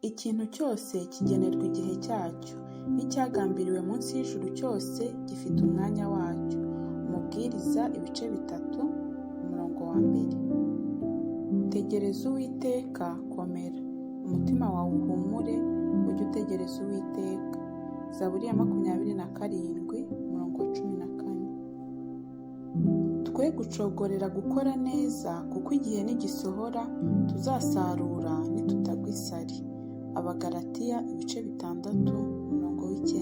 Ikintu cyose kigenerwa igihe cyacyo, n'icyagambiriwe munsi y'ijuru cyose gifite umwanya wacyo. Umubwiriza ibice 3, umurongo wa 1. Tegereza Uwiteka, komera, umutima wawe uhumure, ujye utegereza Uwiteka. Zaburi ya 27, umurongo wa 14. Twe gucogorera gukora neza, kuko igihe nigisohora tuzasarura nitutagwa isari. Abagalatiya ibice 6, umurongo w'9.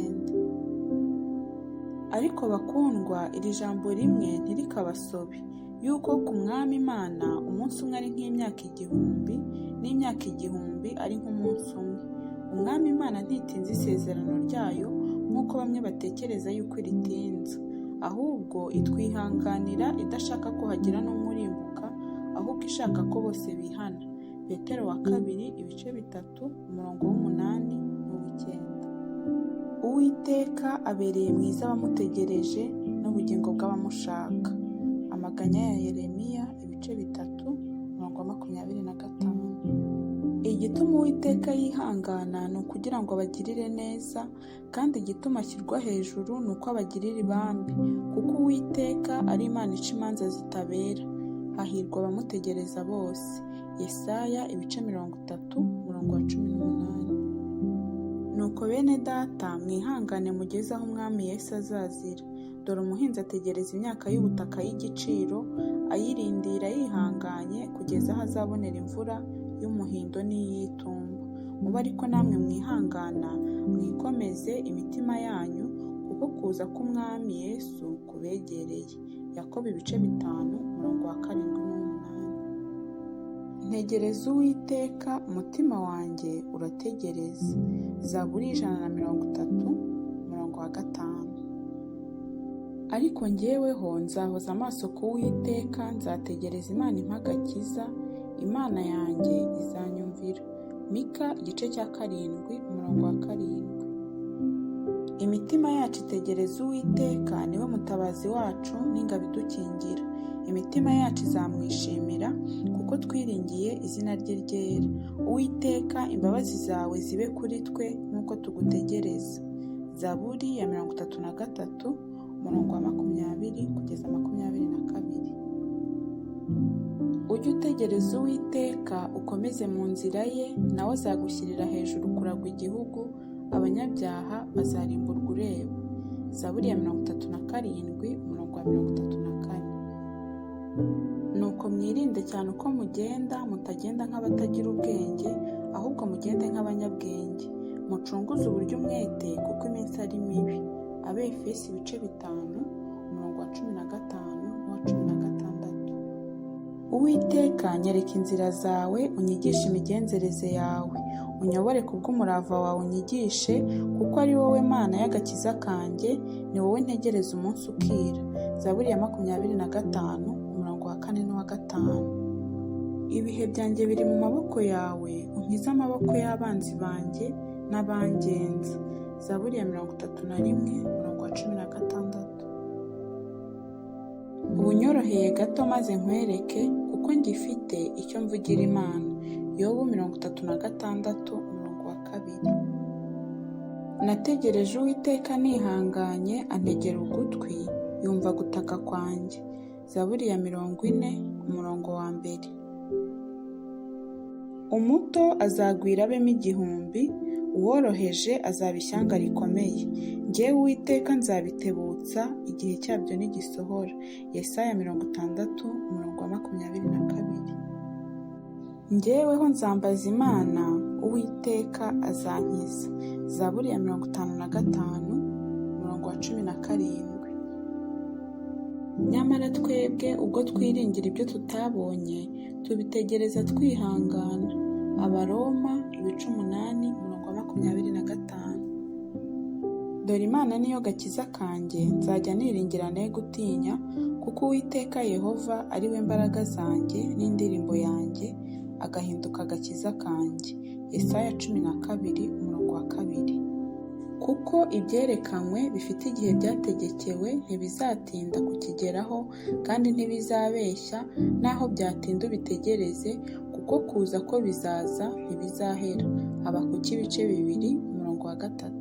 Ariko bakundwa, iri jambo rimwe ntirikabasobe, yuko ku Mwami Imana umunsi umwe ari nk'imyaka 1000, n'imyaka 1000 ari nk'umunsi umwe. Umwami Imana ntitinza isezerano ryayo nk'uko bamwe batekereza yuko iritinza, ahubwo itwihanganira idashaka ko hagira n'umwe urimbuka, ahubwo ishaka ko bose bihana. Petero wa 2 ibice 3, umurongo w'8 n'uw'9. Uwiteka abereye mwiza abamutegereje, n'ubugingo bw'abamushaka. Amaganya ya Yeremiya ibice 3, umurongo wa 25. Igituma Uwiteka yihangana ni ukugira ngo abagirire neza, kandi igituma ashyirwa hejuru ni uko abagirira ibambe, kuko Uwiteka ari Imana ica imanza zitabera. Hahirwa abamutegereza bose. Yesaya ibice 30, umurongo wa 18. Nuko bene data, mwihangane mugeze aho Umwami Yesu azazira. Dore umuhinzi ategereza imyaka y'ubutaka y'igiciro, ayirindira yihanganye kugeza aho azabonera imvura y'umuhindo n'iy'itumba. Mube ariko namwe mwihangana, mwikomeze imitima yanyu, kuko kuza k'Umwami Yesu kubegereye. Yakobo ibice 5, umurongo wa 7 n'umunani. Ntegereza Uwiteka, umutima wanjye urategereza. Zaburi 130, umurongo wa 5. Ariko njyeweho nzahoza amaso ku Uwiteka, nzategereza Imana impa agakiza, Imana yanjye izanyumvira. Mika igice cya 7, umurongo wa 7. Imitima yacu itegereza Uwiteka, niwe mutabazi wacu n'ingabo idukingira. Imitima yacu izamwishimira, kuko twiringiye izina rye ryera. Uwiteka, imbabazi zawe zibe kuri twe nk'uko tugutegereza. Zaburi ya 33, umurongo wa 20 kugeza 22. Ujye utegereza Uwiteka, ukomeze mu nzira ye, nawe azagushyirira hejuru kuragwa igihugu, abanyabyaha bazarimburwa ureba. Zaburi ya 37, umurongo wa 34. Nuko mwirinde cyane uko mugenda, mutagenda nk'abatagira ubwenge, ahubwo mugende nk'abanyabwenge. Mucunguze uburyo umwete, kuko iminsi ari mibi. Abefesi ibice 5, umurongo wa 15 n'uwa 16. Uwiteka, nyereka inzira zawe, unyigishe imigenzereze yawe. Unyobore kubw'umurava wawe unyigishe, kuko ari wowe Mana y'agakiza kanjye, ni wowe ntegereza umunsi ukira. Zaburi ya 25, umurongo wa 4 n'uwa 5. Ibihe byanjye biri mu maboko yawe, unkize amaboko y'abanzi banjye n'abangenza. Zaburi ya 31, umurongo wa 16. Ubunyoroheye gato maze nkwereke, kuko ngifite icyo mvugira Imana. Yobu 36, umurongo wa 2. Nategereje Uwiteka nihanganye, antegera ugutwi, yumva gutaka kwanjye. Zaburi ya 40, umurongo wa 1. Umuto azagwira abemo 1000, uworoheje azaba ishyanga rikomeye. Njyewe Uwiteka nzabitebutsa, igihe cyabyo nigisohora. Yesaya 60, umurongo wa 22. Njyeweho nzambaza Imana, Uwiteka azankiza. Zaburi ya 55, umurongo wa 17. Nyamara twebwe ubwo twiringira ibyo tutabonye, tubitegereza twihangana. Abaroma ibice 8, umurongo wa 25. Dore Imana niyo gakiza kanjye, nzajya niringira ne gutinya, kuko Uwiteka Yehova ari we mbaraga zanjye n'indirimbo yanjye, agahinduka agakiza kanjye. Yesaya 12, umurongo wa 2. Kuko ibyerekanywe bifite igihe byategekewe, ntibizatinda kukigeraho, kandi ntibizabeshya, naho byatinda ubitegereze, kuko kuza ko bizaza ntibizahera. Habakuki ibice 2 umurongo wa 3.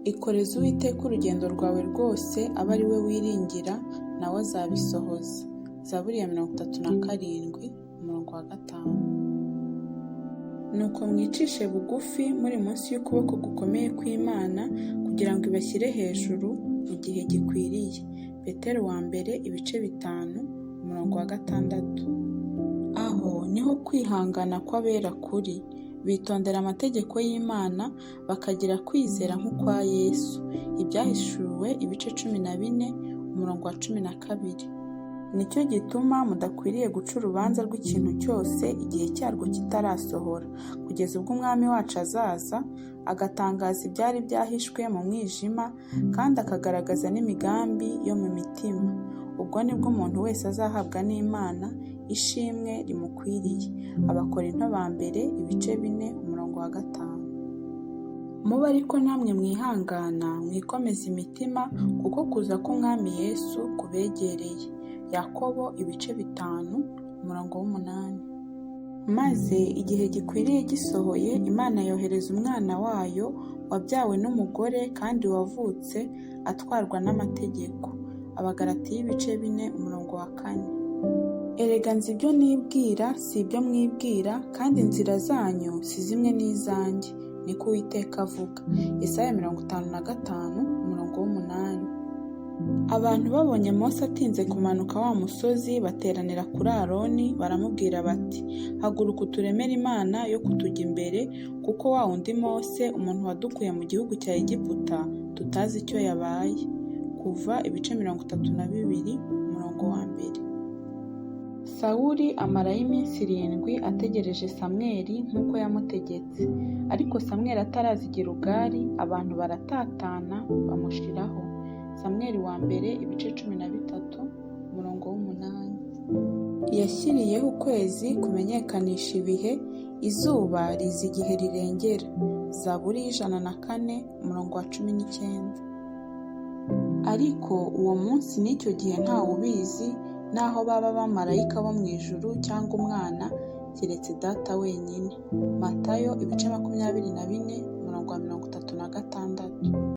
Ikoreze Uwiteka urugendo rwawe rwose, abe ari we wiringira, nawe azabisohoza. Zaburi ya 37 umurongo wa 5. Nuko mwicishe bugufi muri munsi y'ukuboko gukomeye kw'Imana, kugira ngo ibashyire hejuru mu gihe gikwiriye. Petero wa mbere ibice 5 umurongo wa 6. Aho niho kwihangana kw'abera kuri, bitondera amategeko y'Imana, bakagira kwizera nk'ukwa Yesu. Ibyahishuwe ibice 14 umurongo wa 12. Nicyo gituma mudakwiriye guca urubanza rw'ikintu cyose igihe cyarwo kitarasohora, kugeza ubwo Umwami wacu azaza agatangaza ibyari byahishwe mu mwijima, kandi akagaragaza n'imigambi yo mu mitima. Ubwo nibwo umuntu wese azahabwa n'Imana ishimwe rimukwiriye. Abakorinto ba mbere ibice 4 umurongo wa 5. Mube ariko namwe mwihangana, mwikomeze imitima, kuko kuza k'Umwami Yesu kubegereye. Yakobo ibice 5 umurongo wa 8. Maze igihe gikwiriye gisohoye, Imana yohereza Umwana wayo wabyawe n'umugore kandi wavutse atwarwa n'amategeko. Abagalatiya ibice 4 umurongo wa 4. Erega nzi ibyo nibwira si ibyo mwibwira, kandi inzira zanyu si zimwe n'izanjye, niko Uwiteka avuga. Yesaya 55 umurongo wa 8. Abantu babonye Mose atinze kumanuka wa musozi, bateranira kuri Aroni baramubwira bati: haguruka uturemere Imana yo kutujya imbere, kuko wa wundi Mose, umuntu wadukuye mu gihugu cya Egiputa, tutazi icyo yabaye. Kuva ibice 32 umurongo wa 1. Sawuli amarayo iminsi 7 ategereje Samweli nk'uko yamutegetse. Ariko Samweli ataraza i Gilugali, abantu baratatana bamushiraho. Samweli wa mbere ibice 13 umurongo wa 8. Yashyiriyeho ukwezi kumenyekanisha ibihe, izuba riza igihe rirengera. Zaburi 104 umurongo wa 19. Ariko uwo munsi n'icyo gihe ntawe ubizi, naho baba abamarayika bo mu ijuru cyangwa Umwana, keretse Data wenyine. Matayo ibice 24 umurongo wa 36.